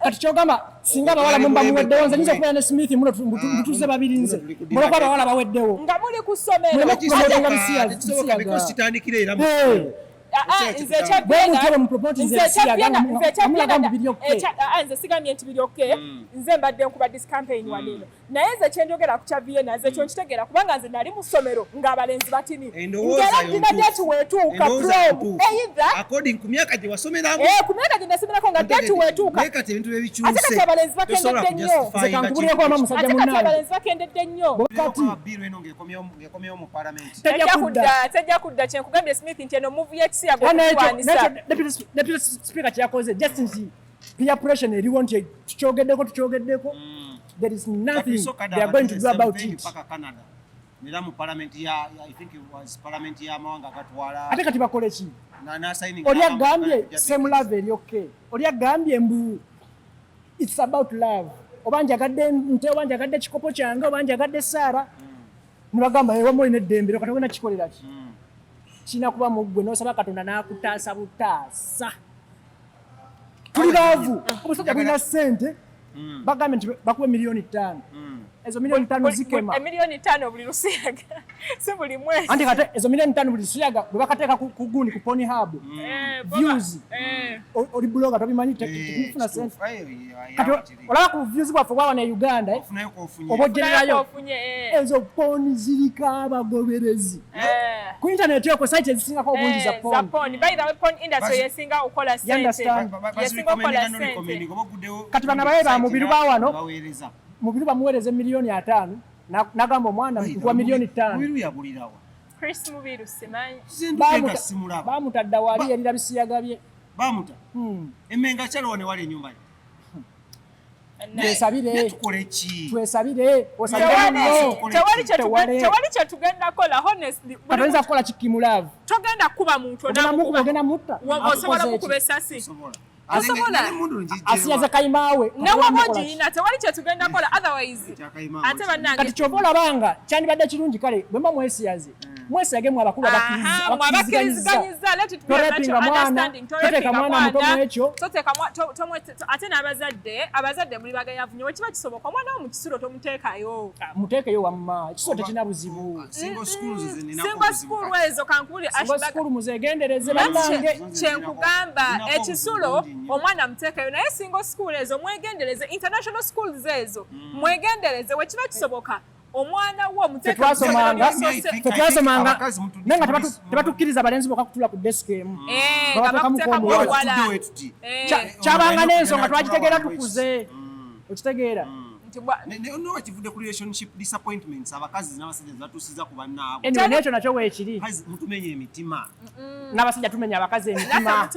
C: Kati kyogamba singa abawala muba muweddewo, nze nyinza okubeera ne Smith muno mutuze babiri, nze mulako abawala baweddewo.
D: Nga muli ku ssomero.
C: Muleme
B: Tekisoboka,
C: kupromotinga bisiyaga.
B: tekisoboka because kitandikira era mu
C: Hey.
D: Ah, ah, nze ekya
C: Bwe
D: Vienna-
C: mutyo bwe mupromotinze
D: nze ekya
C: ebisiyaga,
D: Vienna- nze ekya
C: nga mulaga
D: Vienna-
C: mbu biri okay.
D: ah, nze sigambye nti biri okay, nze mbadde nkuba this campaign wano eno, naye nze kyenjogera ku kya Vienna, nze kyo nkitegeera kubanga nze nali mu ssomero ng'abalenzi batini,
B: Endowooza
D: ng'era
B: yo
D: dinner
B: ntuufu.
D: date weetuuka
B: Endowooza yo
D: prom
B: ntuufu.
D: either
B: According ku myaka gye wasomeramu.
D: Ku myaka gye nasomerako nga date weetuuka.
B: Naye kati ebintu bye
D: Ate kati abalenzi bakendedde nnyo.
C: Nze kankubulireko wama musajja
D: Ate kati
C: munnange.
D: abalenzi bakendedde nnyo.
C: Kati
B: Bill eno ng'ekomyewo mu parliament.
C: Tejja
D: Tejja
C: kudda.
D: kudda, tejja kudda. Kyenkugambye, Smith, nti eno move y'ekisiyaga
C: Era
D: okutwanisa.
C: n'ekyo deputy speaker kyeyakoze just nti peer pressure eriwo nti tukyogeddeko tukyogeddeko, there is nothing they are going to do about it.
B: Paka Canada. Era mu parliament ya I think it was parliament y'amawanga agatwala.
C: Ate kati bakole ki?
B: Na signing.
C: Oli agambye same love eri okay, oli agambye mbu it's about love, oba njagadde nte, oba njagadde kikopo kyange, oba njagadde Saara, nibagamba ewamu olina eddembe, kati ogenda kikolera ki? Kirina kuba mu ggwe n'osaba Katonda n'akutaasa butaasa. Tuli baavu, obusajja bulina ssente, bagambye nti bakuwe 5 miliyoni, ezo 5 miliyoni zikema.
D: 5 miliyoni buli lusiyaga, si buli mwezi.
C: Anti kate ezo 5 miliyoni buli lusiyaga bwe bakateeka ku gundi ku Pornhub views, oli blogger tobimanyi, tekufuna sente. Kati olaba ku views bwaffe bwawana e Uganda, oba ogererayo ezo porn ziriko abagoberezi ku internet, okwo site ezisingako obungi za porn.
D: Porn. By the way, porn industry yesinga okukola
C: You
D: sente.
C: understand?
D: Yesinga okukola sente.
C: Kati bano abaye ba Mubiru ba wano, Mubiru bamuweereza 50 miliyoni, n'agamba omwana nkuwa 5 miliyoni.
B: Mubiru yabulirawa?
D: Chris Mubiru simanyi.
B: Nze simulaba.
C: Bamutadda wali erira bisiyaga bye.
B: Bamuta. Emmenga kyaliwo ne wali ennyumba ye.
C: Twesabire.
B: Tukole ki?
C: Twesabire. Osabire munno.
D: Tewali kyetugenda kukola, honestly.
C: Katoyinza kukola kikimulaavu.
D: Togenda kukuba muntu.
C: Ogenda mukuba, ogenda mutta.
D: Osobola mukuba esasi. Osobola.
C: Asiyaza kayimaawe.
D: Newaba ogiyina tewali kyetugenda kukola, otherwise. Ate bannange.
C: Kati ky'ova olabanga kyandibadde kirungi kale bwe mba mwesiyaze. Mwesiyage mwe abakulu
D: abakkiriziganyizza.
C: Torepinga mwana, toteeka mwana muto mu ekyo.
D: Ate n'abazadde, abazadde muli bagayavu nnyo. Bwe kiba kisoboka omwana wo mu kisulo tomuteekayo.
C: Muteekeyo wamma, ekisulo tekirina buzibu.
B: Single schools ze nnina.
D: Single school ezo kankubulire.
C: Single school muzeegendereze bannange.
D: Kyenkugamba ekisulo omwana muteekayo, naye single school ezo mwegendereze, international schools ezo mwegendereze, bwe kiba kisoboka omwana wo
C: Tetwasomanga naye nga tebatukkiriza balenzi bokka kutuula ku desk emu.
D: Babateekamu omuwala.
C: Kyabanga n'ensonga twagitegeera tukuze. Okitegeera.
B: No, kivudde ku relationship disappointments abakazi n'abasajja zatuusiza ku bannaabwe.
C: Anyway, n'ekyo nakyo weekiri.
B: Mutumenya emitima.
C: N'abasajja tumenya abakazi emitima.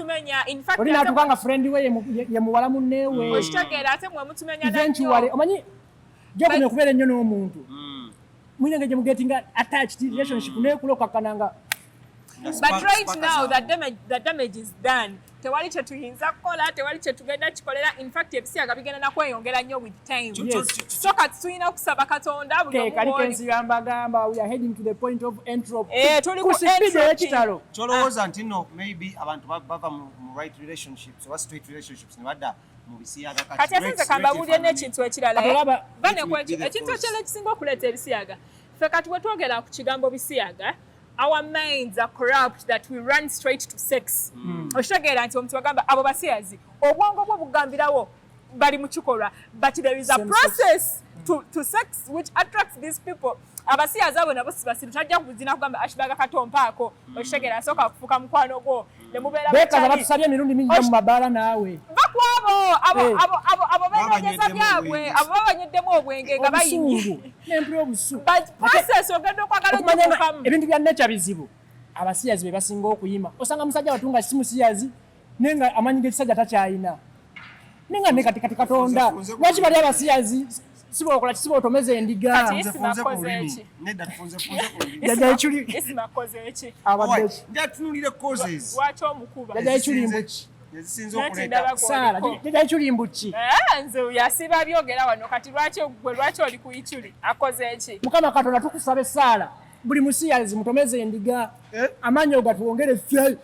C: Oli n'atuuka nga friend we ye muwala munneewe.
D: Okitegeera, ate mwe mutumenya
C: Eventually, omanyi gy'okomye okubeera ennyo n'omuntu. Mulina engeri gye mugetinga attached relationship n'ekula okkakkana nga.
D: But right now the damage is done. Tewali kye tuyinza kukola, tewali kye tugenda kikolera. In fact ebisiyaga bigenda na kweyongera nnyo with time. So kati tulina okusaba Katonda buli omu.
C: Kali kensi mbagamba we are heading to the point of entropy.
D: Tuli ku entropy
C: y'ekitalo.
B: Ky'olowooza nti no maybe abantu bava mu right relationships oba straight relationships ne badda mu bisiyaga.
D: Kati ate nze kambabuulire n'ekintu ekirala. Ekintu ekirala ekisinga okuleeta ebisiyaga. Ffe kati bwe twogera ku kigambo bisiyaga, our minds are corrupt that we run straight to sex. Okitegeera nti omuntu bagamba abo basiyazi, obwongo bwo bugambirawo bali mu kikolwa, but there is a process to sex which attracts these people. Abasiyazi abo nabo si basiru, tajja kuzina kugamba Ashbaga katompaako. Okitegeera asooka kufuuka mukwano gwo ne mubeera
C: Beekaza batusabye emirundi mingi mu mabaala naawe.
D: Bakwabo abo benoonyeza byabwe, abo babanyeddemu obwenge nga bayingi.
C: N'empula obusu.
D: But process ogenda okwagala okufuukamu.
C: Ebintu bya nature bizibu. Abasiyazi be basinga okuyima. Osanga musajja watunga si musiyazi naye nga amaanyi g'ekisajja takyayina. Naye nga ne kati kati Katonda lwaki bali abasiyazi si bw'okola ki, si bw'otomeza endiga. Jjajja Ichuli.
D: Isima akoze ki?
C: Abadde ki?
B: Njatunuulire causes.
D: Lwaki omukuba?
C: Jjajja Ichuli mbu ki?
B: Ezisinza okuleeta.
C: Saala, Jjajja Ichuli mbu ki?
D: Nze yasiba byogera wano kati lwaki gwe lwaki oli ku Ichuli? Akoze ki?
C: Mukama Katonda tukusaba essaala. Buli musiyazi mutomeze endiga. Amaanyi ogatuwongere ffe.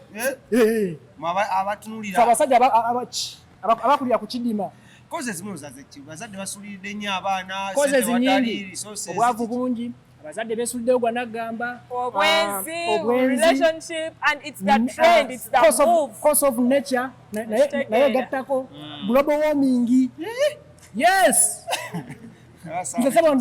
B: Abatunuulira.
C: Abasajja abakulira ku kidima.
B: Causes muno ki? Bazadde basuliridde nnyo abaana.
C: Causes nnyingi. Obwavu bungi. Abazadde beesuliddeyo gwa naggamba.
D: Obwenzi, relationship, and it's the trend, it's the move.
C: Course of nature, naye gattako global warming. Yes. Nze sebo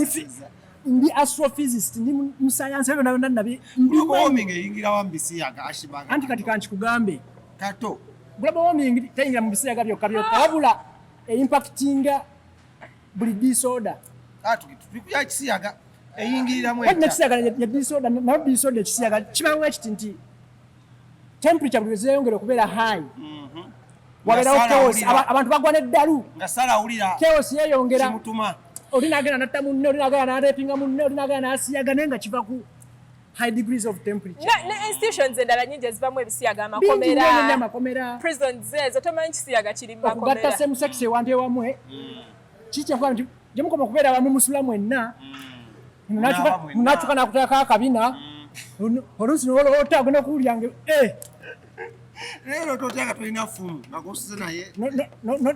C: ndi astrophysicist, ndi musayansi, ebyo byonna nabi.
B: Global warming eyingira wa mu bisiyaga, Ashbaga?
C: Anti kati kankikugambe.
B: Kato.
C: Global warming teyingira mu bisiyaga byokka byokka, wabula eimpactinga buli disorder.
B: Tuli kisiyaga eyingiriramu
C: etya? Ekisiyaga ye disorder, nayo disorder ekisiyaga kibawo ekiti nti temperature buli lwe zeeyongera okubeera high. Wabeerawo chaos, abantu bagwa n'eddalu.
B: Nga Sara awulira
C: Chaos yeeyongera.
B: Kimutuma.
C: Oli n'agenda n'atta munne, oli n'agenda n'arepinga munne, oli n'agenda n'asiyaga, naye nga kiva ku high degrees of temperature.
D: Ne institutions endala nnyingi ezivamu ebisiyaga,
C: Bingi nnyo nnyo
D: amakomera,
C: amakomera.
D: Prisons ezo tomanyi kisiyaga kiri mu
C: Okugatta
D: makomera.
C: Same sex ewantu ewamu, kiki nti gye mukoma okubeera abamu musula mwenna,
B: Munaaba mwenna.
C: Munaatuka n'akuteekako akabina, oluusi noloota ogenda okuwulira nga
B: Leero totya nga tolina ffumu nga gw'osuze naye.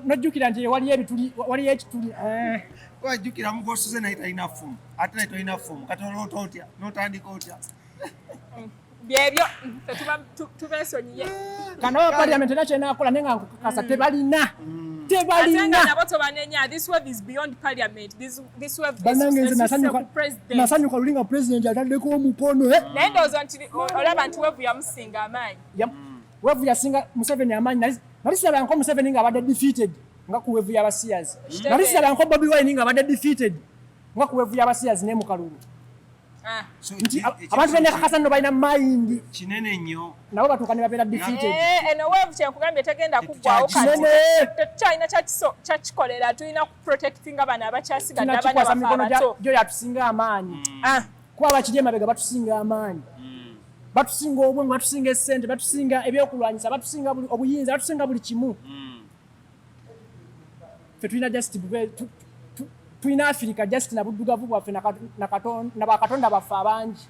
C: Nojjukira nti waliyo ebituli, waliyo ekituli.
B: Wajjukira gw'osuze naye talina ffumu, ate naye tolina ffumu, kati oloota otya n'otandika otya?
D: Byebyo ffe tubeesonyiye.
C: Kano parliament era kyenaakola naye nga nkukakasa tebalina.
D: Ate nga
C: Tebalina.
D: Nabo tobanenya. This wave is beyond parliament. This wave is
C: Bannange nze
D: esusse
C: nasanyuka
D: ku president.
C: Nasanyuka luli nga president ataddeko omukono, eh.
D: Naye ndowooza nti olaba nti wave yamusinga amaanyi.
C: Wave yasinga Museveni amaanyi. Nali sirabanko Museveni ng'abadde defeated nga ku wave y'abasiyazi. Nali sirabanko Bobi Wine ng'abadde defeated nga ku wave y'abasiyazi ne mu kalulu.
D: Ah.
C: Nti abantu benekakasa nno balina mayindi
B: kinene nnyo,
C: nabo batuuka ne babeera defeated.
D: Eh, eno wave kyenkugambye tegenda kuggwawo kati.
C: Kinene.
D: Tetukyalina kyakikolera, tulina kuprotectinga bano abakyasigadde, abaana
C: tunakikwasa
D: bafe
C: mikono
D: abato.
C: gyo yatusinga amaanyi,
D: Ah,
C: kuba abakiri emabega batusinga amaanyi, batusinga obwongo, batusinga esente, batusinga ebyokulwanyisa, batusinga obuyinza, batusinga buli kimu. Ffe tulina just tulina Afirika just na buddugavu bwaffe na bakatonda baffe abangi.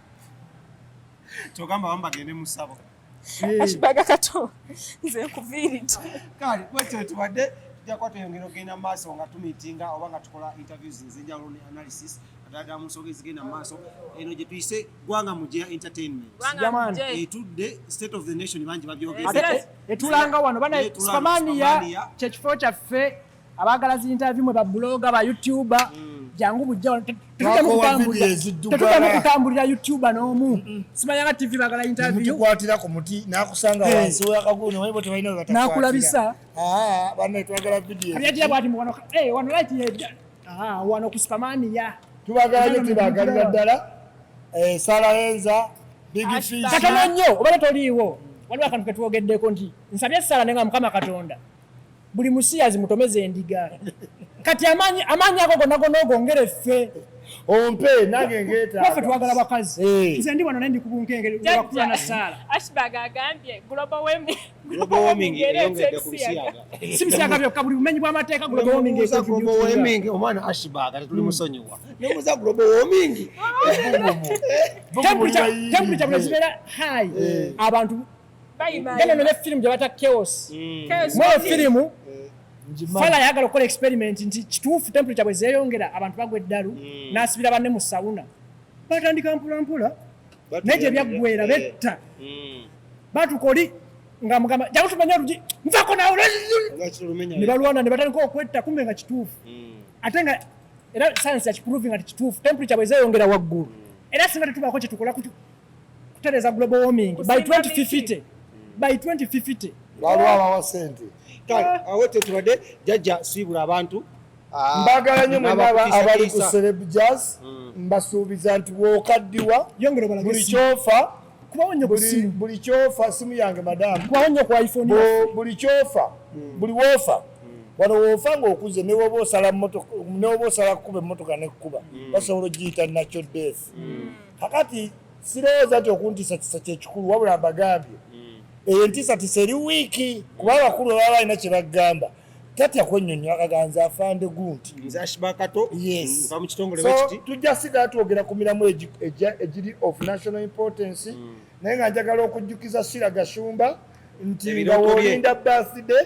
B: Kyogamba abamu bagende mu ssabo.
D: Akibaga kato nze nkuviiridde.
B: Kale bwetyo tubadde tujja kuba tweyongera okugenda mu maaso nga tumiitinga oba nga tukola interviews ez'enjawulo ne analysis, naddala ddala mu nsonga ezigenda mu maaso eno gye tuyise Gwanga Mugye Entertainment.
D: Gwanga
C: Jamani.
D: Mugye.
B: Etudde state of the nation, bangi
C: Ate
B: babyogedde.
C: etulanga wano bana.
B: Etulanga
C: Spamania.
B: Spamania.
C: Kyekifo kyaffe. Abaagala zi interview mwe, babuloga, ba youtuber, jangu bujja wano.
A: Twakowa video eziddugala.
C: Tetuddamu kutambulira youtuber n'omu, simanyanga TV baagala interview.
A: Mutukwatira ku muti n'akusanga wansi w'akagulu, naye bo tebalina we batakwatira.
C: N'akulabisa.
A: Ah, banne twagala video.
C: Abyajira bwati mu wano, wano light yedda. Ah, wano ku Spamania.
A: Tubagala nnyo, tubagalira ddala. Eh, Sarah Enza, Big
D: Ashba.
A: Fish.
C: Katono nnyo obadde toliiwo, waliwo akantu ketwogeddeko nti nsabye essala naye nga Mukama Katonda buli musiyazi mutomeze endiga. Kati amaanyi ago gonna gonna ogongere ffe.
A: Ompe nange ngeetaaga.
C: Waffe twagala bakazi. Nze ndi wano naye ndi ku bunkenge lwakula na saala.
D: Ashbag agambye global warming.
B: Global warming
D: ereeta
B: eyongedde ku
D: ebisiyaga.
B: bisiyaga.
C: Si bisiyaga byokka, buli bumenyi bw'amateeka global warming
B: Nemubuuza global
C: econtributinga.
B: warming, omwana Ashbag tetuli musonyiwa, nemubuuza global warming.
C: Temperature bwe zibeera high, abantu
D: Bayima.
C: genda none firimu gye bata Chaos.
D: Chaos.
C: Mweyo firimu
A: Ngimanyi.
C: Fala yagala okukola experiment nti kituufu temperature bwe zeeyongera abantu bagwa eddalu, n'asibira banne mu sauna, batandika mpola mpola, naye gye byaggwera betta. Batuuka oli nga mugamba jangu tumanye olugi nvaako naawe, ne balwana ne batandika okwetta, kumbe nga kituufu. Ate nga era science yakiprovinga nti kituufu, temperature bwe zeeyongera waggulu, era singa tetubaako kyetukola kutereeza global warming by
D: Kusimba
C: 2050, by 2050.
A: Waliwo abawa ssente.
B: Kale awo tetubadde jjajja siibula abantu. Ah,
A: Mbagala nnyo mwenna abali ku
B: n'abakutiisatiisa.
A: Celeb Jazz. Mbasuubiza nti bw'okaddiwa
C: Yongera obalage
A: buli
C: essimu.
A: kyofa
C: Kubawo nnyo ku ssimu.
A: buli kyofa simu yange madamu.
C: Kubawo nnyo ku iPhone yaffe.
A: Buli kyofa, buli woofa wano woofa ng'okuze, ne woba osala ne woba osala kukuba emmotoka nekkuba, basobola ogiyita nakyo death. Kakati sirowooza nti okuntiisatiisa kyekikulu, wabula mbagambye eyo entiisatiisa eri wiiki, kuba abakulu baba balina kye bagamba, tatya kwennyonnyola kaganza afande gunti.
B: Nze Ashbag Kato.
A: Yes.
B: Nva mu kitongole
A: So
B: bwekiti.
A: tujja sigala twogera ku miramu egiri of national importance, naye nga njagala okujjukiza Shira Gashumba nti nga
B: Ebirooto bye.
A: wolinda birthday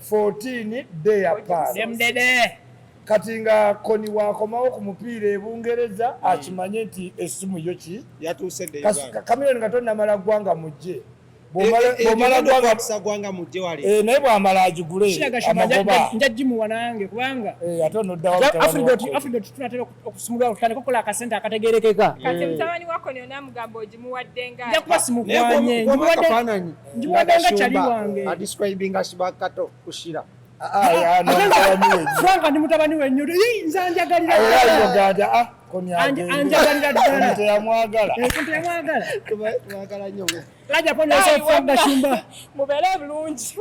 A: 14 day apart.
C: Demdede.
A: Kati nga koni wakomawo ku mupiira e Bungereza, akimanye nti essimu yo ki
B: Yatuuse dde Uganda.
A: Kamiliyoni nga tonnamala Ggwanga Mujje.
B: Bwomala
A: Bw'omala Ggwanga
B: Gwanga Mujje wali.
A: Eh, naye bw'amala agigule
C: Shira
A: amagoba.
C: nja gimuwa nange kubanga
A: Eh, ate onoddawo mutabani wa Koni.
C: Afridot tunatera okusumulwa tutandika okukola akasente akategerekeka.
D: Kati mutabani wa Koni onamugamba ogimuwadde nga
C: Nja kuba simukwanye,
B: akafaananyi
C: ngimuwadde nga kyali wange.
B: adescribing Ashbag Kato kushira.
A: Ah, ah, no, mutabani we.
C: Frank ndi mutabani we nnyo. Ii, nze anjagalira
A: Era
C: ddala.
A: Uganda, ah, Koni agende.
C: Anjagalira ddala.
A: Koni teyamwagala.
C: Eh, Koni teyamwagala.
B: Twagala nnyo.
C: Laja poni yourself, Frank Gashumba.
D: Mubeere bulungi.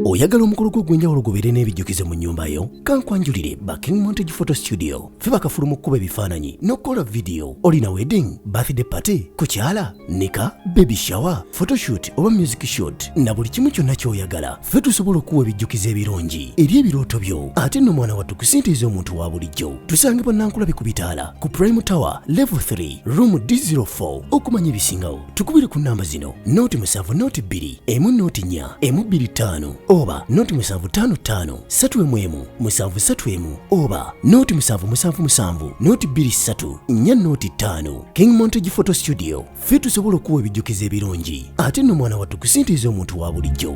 E: Oyagala omukolo gwo ogw'enjawulo gubeere n'ebijjukizo mu nnyumba yo? Kankwanjulire ba King Montage Photo Studio. Ffe bakafulu mu kkuba ebifaananyi n'okukola vidiyo. Olina wedding, birthday party, kukyala, nika, baby shower, photoshoot oba music shoot, na buli kimu kyonna ky'oyagala, ffe tusobola okuwa ebijjukizo ebirungi eri ebirooto byo. Ate nno mwana wattu, ku ssente ez'omuntu wa bulijjo. Tusangibwa Nankulabi ku bitaala ku Prime Tower level 3 room D04. Okumanya ebisingawo tukubire ku namba zino: 0 7 0 2 1 0 4 1 2 5 oba 0 7 5 5 3 1 1 7 3 1 oba 0 7 7 7 0 2 3 4 0 5. King Montage Photo Studio, ffe tusobola okuwa ebijjukizo ebirungi ate nno mwana wattu ku ssente ez'omuntu wa bulijjo.